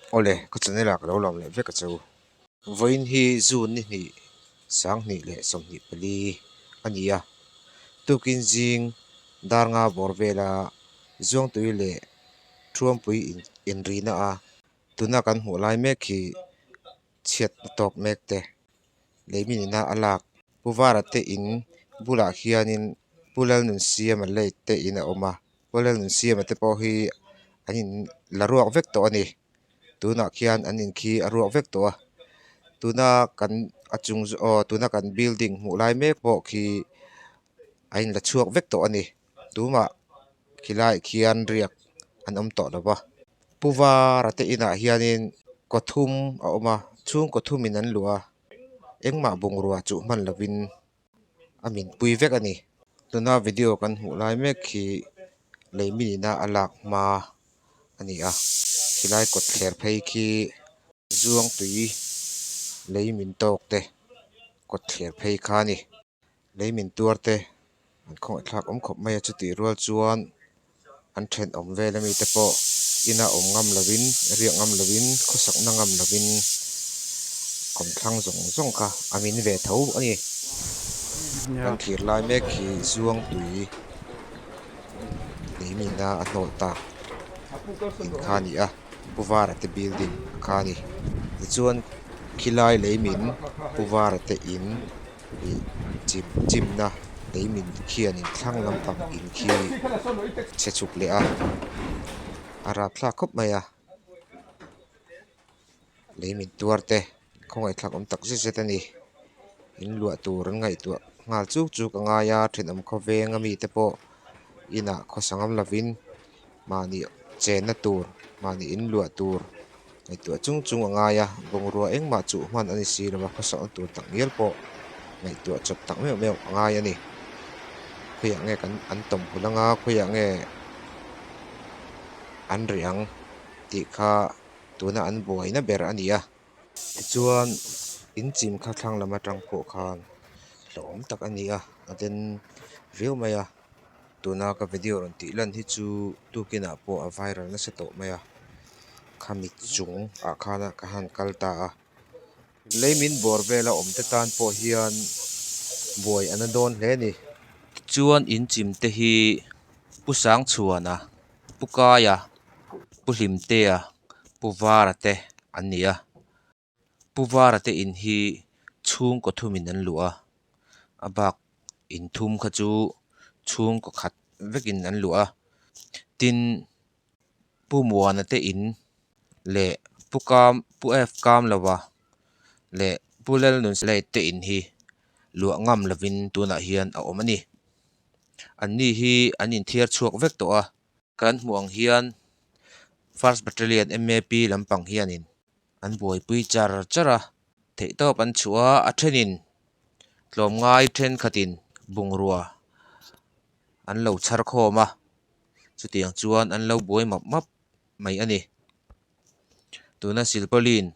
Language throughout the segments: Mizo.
Awle, ka channel ah ka lo lawm leh vek a che u. Vawiin hi June ni hnih, 2024 a ni a. Tukin zing dar nga bawr vela Zuangtui leh Thuampui inrina a tuna kan hmuh lai mek hi chhiatna tawk mek te leiminina a lak. Pu Vara te in bulah hianin Pu Lalnunsiama late te in a awm a. Pu Lalnunsiama te pawh hi an in la ruak vek tawh a ni. Tunah khian an in khi a ruak vek tawh a. Tuna kan a chung aw tuna kan building hmuh lai mek pawh khi a in la chhuak vek tawh a ni. Tumah khilaiah khian riak an awm tawh lo va. Pu Vara te inah hianin kawthum a awm a chhungkaw thumin an luah a engmah bungrua chuh hman lovin a min pui vek a ni. Tuna video kan hmuh lai mek hi lei minina a lak hma a ni a khilai kawtthler phei khi zuangtui lei min tawk te kawtthler phei kha a ni. Lei min tuar te an khawngaihthlak awm khawp mai a chutih rual chuan an thenawm vel ami te pawh ina awm ngam lovin riak ngam lovin khawsakna ngam lovin kawmthlang zawng zawng kha a min ve tho a ni. Kan thlir lai mek hi Zuangtui lei mina a hnawlh tak in kha a ni a Pu Vara te building kha a ni. Tichuan khilai lei min Pu Vara te in. Ih chim chimna lei min khianin thlang lampang in khi chhe chhuk leh a a rapthlak khawp mai a lei min tuar te khawngaihthlak awm tak zet zet a ni in luah tur an ngaihtuah nghal chuk chuk a ngai a thenawm khawveng ami te pawh inah khawsa ngam lovin mahni chenna tur mahni in luah tur ngaihtuah chung chung a ngai a bungrua engmah chuh hman a ni si lo a khawsakna tur tak ngial pawh ngaihtuah chawp tak meuh meuh a ngai a ni khawiah nge kan an tawm hul anga khawiah nge an rih ang tih kha tuna an buaina ber a ni a tichuan in chim kha thlang lam atang pawh khan hlauhawm tak a ni a a den viau mai a. Tuna ka video rawn tih lan hi chu tukinah pawh a viral nasa tawh mai a khami chung ah khan ka han kal ta a lei min bawr vela awm te tan pawh hian buai a na dawn hle a ni. Tichuan in chim te hi Pu Sangchhuana Pu Kaia Pu Hlimtea Pu Vara te an ni a. Pu Vara te in hi chhungkaw thumin an luh a, a bak in thum kha chu chhungkaw khat vekin an luh a, tin Pu Muana te in leh Pu Kam Pu F Kamlova leh Pu Lalnunslate te in hi luah ngam lovin tunah hian a awm a ni. An ni hi an inthiar chhuak vek tawh a, kan hmuh ang hian First Battalion M_A_P lampang hianin An buaipui char char a, theihtawp an chhuah a, a thenin tlawmngai thenkhatin bungrua an lo chhar khawm a, chutiang chuan an lo buai map map mai a ni. Tuna silpauline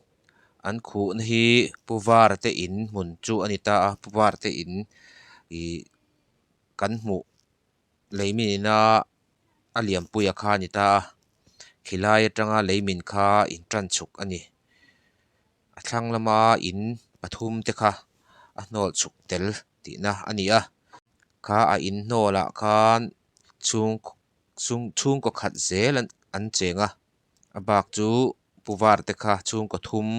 an khuhna hi Pu Vara te in hmun chu a ni ta a, Pu Vara te in ih kan hmuh lei minina a lianpuia kha a ni ta a khilai atanga lei min kha in tan chhuk a ni a thlang lama in pathum te kha a hnawl chhuk tel tihna a ni a kha a in hnawl ah khan chhung chhungkaw khat zel an cheng a a bak chu pu var te kha chhungkaw thum.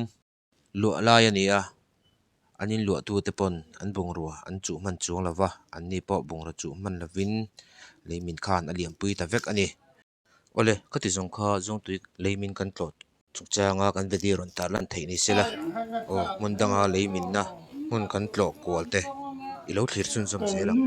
Luah lai a ni a, an inluahtute pawn an bungrua an chuh hman chuang lo va, an ni pawh bungrua chuh hman lovin leimin khan a lianpui ta vek a ni. Awle, ka ti zawng kha Zawngtui leimin kan tlawh chungchanga kan video rawn tar lan theih ni sela, aw hmun danga leiminna hmun kan tlawh kual te i lo thlir chhunzawm zel ang.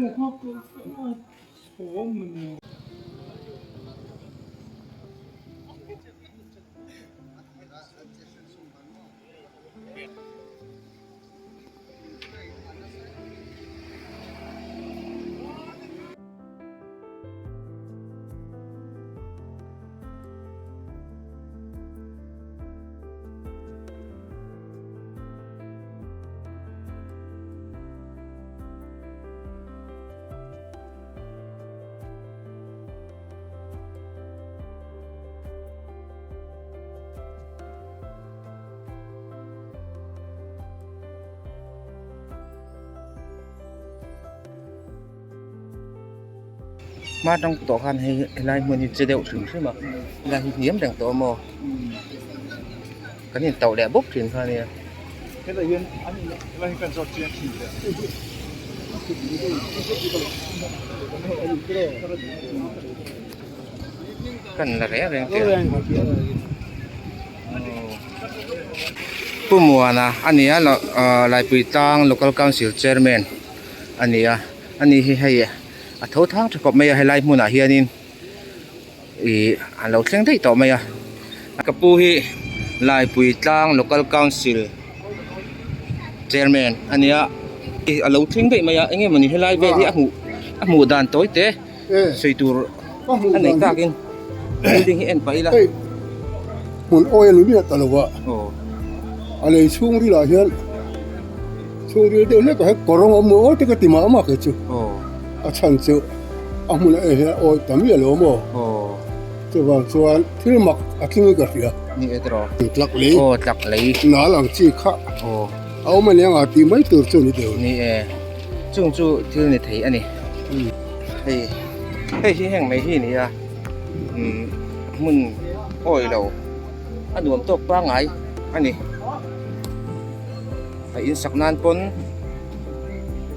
Hma tang tawh khan hei helai hmun hi che deuh hrim hrim a helai hi hniam reng tawh a maw kan intauh leh bawk thin kha ania. Kan la reng reng teh ang. Pu Muana a ni a Laipui tlang Local Council Chairman a ni a ani hi hei a tho thang tha khawp mai a helai hmunah hianin ih a lo thleng daih tawh mai a ka pu hi Laipui tlang Local Council Chairman a ni a a lo thleng daih mai a eng nge mawni helai vel hi a hmuh a hmuh dan tawi te sawi tur a nei takin building hi en pah ila. Hei hmun awi a ni miah ta lo a a lei chhungril ah hian chhungril deuh hlek ah hian kawr rawng a awm aw te ka ti mah mah kei chu a chhan chu a hmun a en hian a awi ta miah lo maw chuvang chuan thil mak a tling in ka hria tlak lei nal ang chi kha a awm a nia tih mai tur chu a ni deuh. Ni e chung chu thil ni thei a ni. Hei hei hi heng mai hi a ni a umm hmun awi lo a nuam tawk pangngai a ni a in sak nan pawn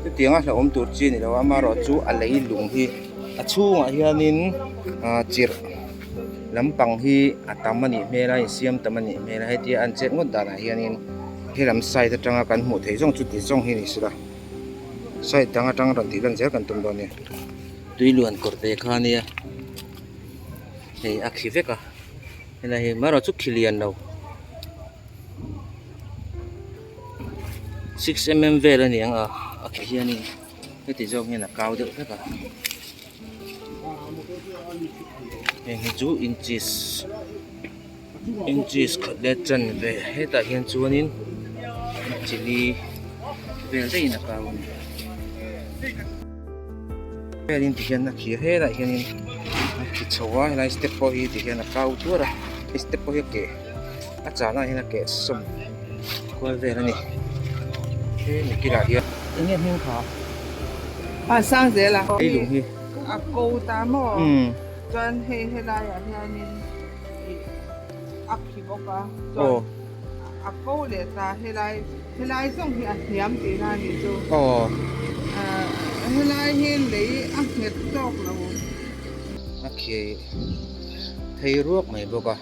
chutiang a hlauhawm tur chi a ni lo a amaherawh chu a leilung hi a chhungah hianin ah chirh lampang hi a tam a nih hmel a insiam tam a nih hmel a hetia an chet ngawt danah hianin helam side atanga kan hmuh theih zawng chu ti zawng hi a ni sela. Side dang atang rawn tih lan zel kan tum dawn nia. Tui luan kawr te kha ania hei a khi vek a helai hi marawh chu khi lian lo 6mm vel a ni ang a a khi hianin heti zawk hian a kau deuh vek a heng hi chu inches inches khat leh chanve hetah hian chuanin chili vel daih in a kau a ni velin ti hian a khi a helaiah hianin a khi chho a helai step pawh hi ti hian a kau tuar a hei step pawh hi a keh a chahna ah hian a keh sawm kual vel a ni he mi kilah hian eng nge hming kha a sang zel a ei lung hi a ko ta maw chuan hei helaiah hianin. a khi bawk a chuan a ko leh ta helai helai zawng hi a hniam tihna a nih chu helai hi lei a nghet tawk lo. A khi phei ruak mai bawk a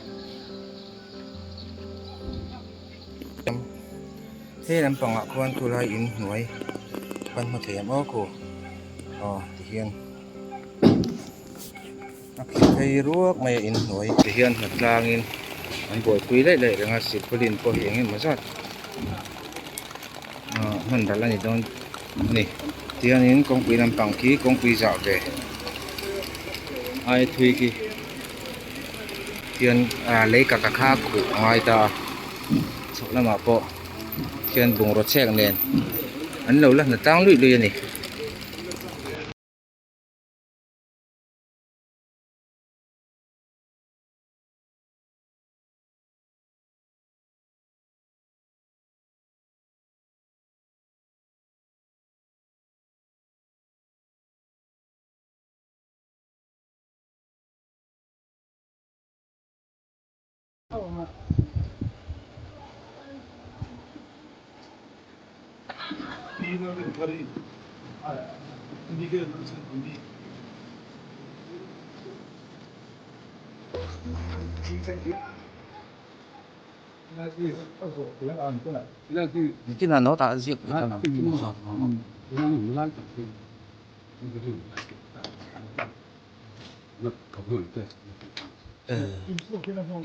hei lampangah khuan khulai in hnuai kan hmu thei ang aw khu aw tihian. A khi phei ruak mai a inhnuai ti hian hna tlangin an buaipui laih laih reng a silpaulin pawh hi eng emaw zat ah hman ral a ni dawn a ni tihianin kawngpui lampang khi kawngpui zah ve ai thui khi tihian ah lei ka ka kha khuh a ngai ta a chhak lamah pawh khian bungraw chhek nen an lo la hna tlang luih luih a ni.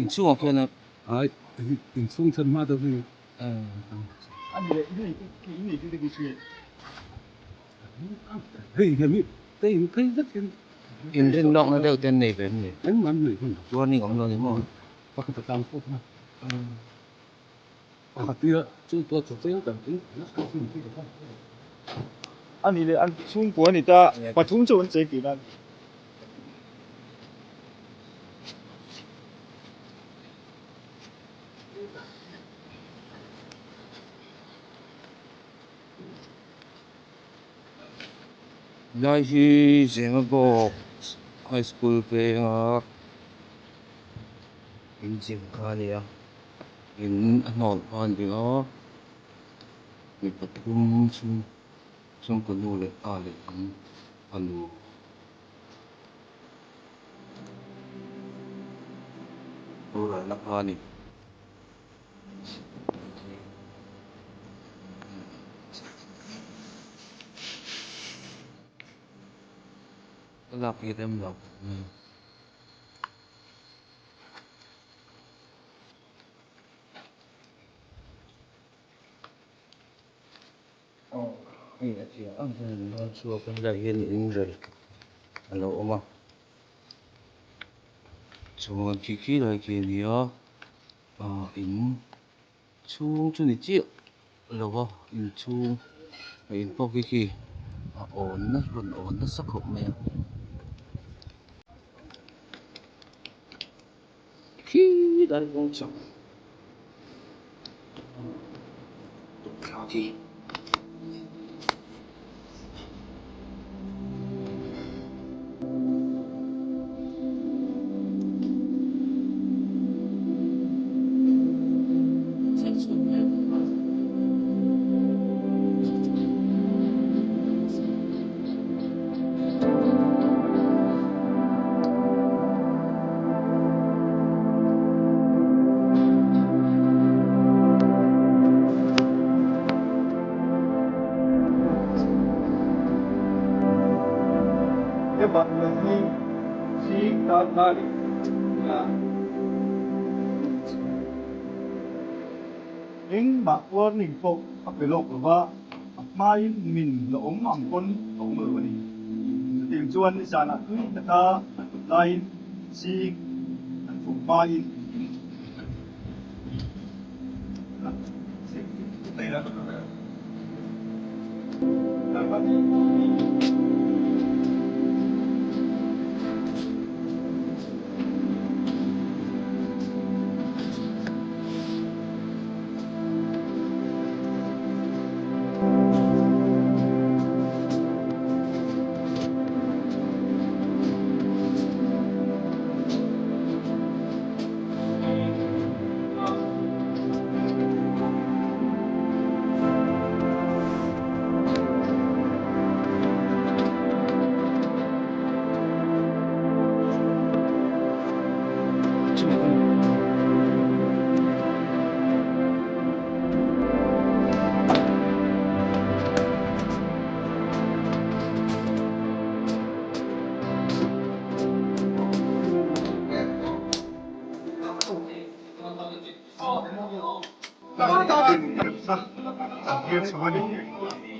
Inchhungah khian a inchhung chhan hma deuh hi inrin lawkna deuh te an nei ve em ni warning awm lo ni maw Lai hi Zemabawk. High School venga in chim kha a ni a in a hnawlh kha a ni a mi pathum chhung chhungkaw nu leh pa leh an fanu. Boralna kha a ni. Thlalak hi rem lo aw hei a chiang ang hian an rawn chhuak a helaiah hian in rel a lo awm a chuan khi khi lai khi a ni a ah in chhung chu ni chiah lo a inchhung a in pawh khi khi a awn na rawn awn nasa khawp mai a khi lai kawng chak tukthla khi. Engmah warning pawh a pe lawk lo va, a hmain min la awm ang pawn a awm lo a ni. Chutiang chuan nizanah tui taka an tut laiin zing an fuk hmain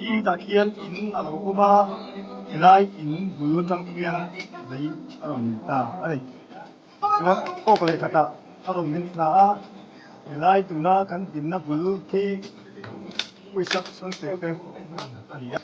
Khi tah khian in a lo awm a, helai in bul atang hian lei a rawn in ta a ni. Chuan kawk leh khatah a rawn min thla a, helai tuna kan dinna bul khi pawisa sawn te a ni a.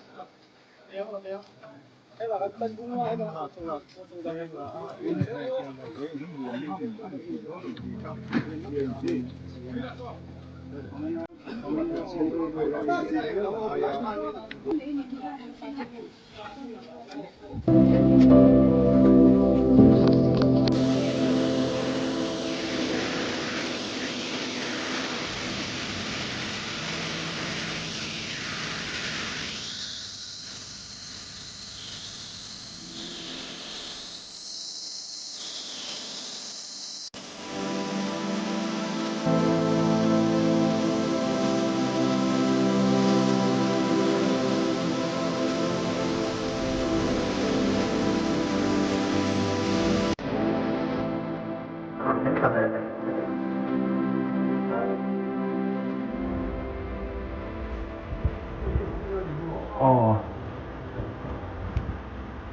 Aw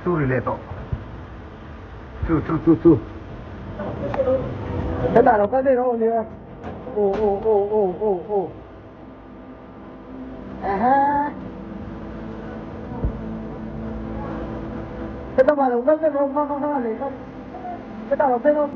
chu ri leh tawh chu chu chu chu hetah lo kal daih rawh aw nia aw aw aw aw aw aw aha hetah mah lo kal daih rawh kha kha kha leh kha hetah lo phei rawh.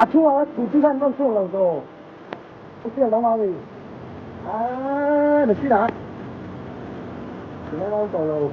啊，出啊，土地上弄错了都，不是老马尾，啊，你去哪？怎么弄走了？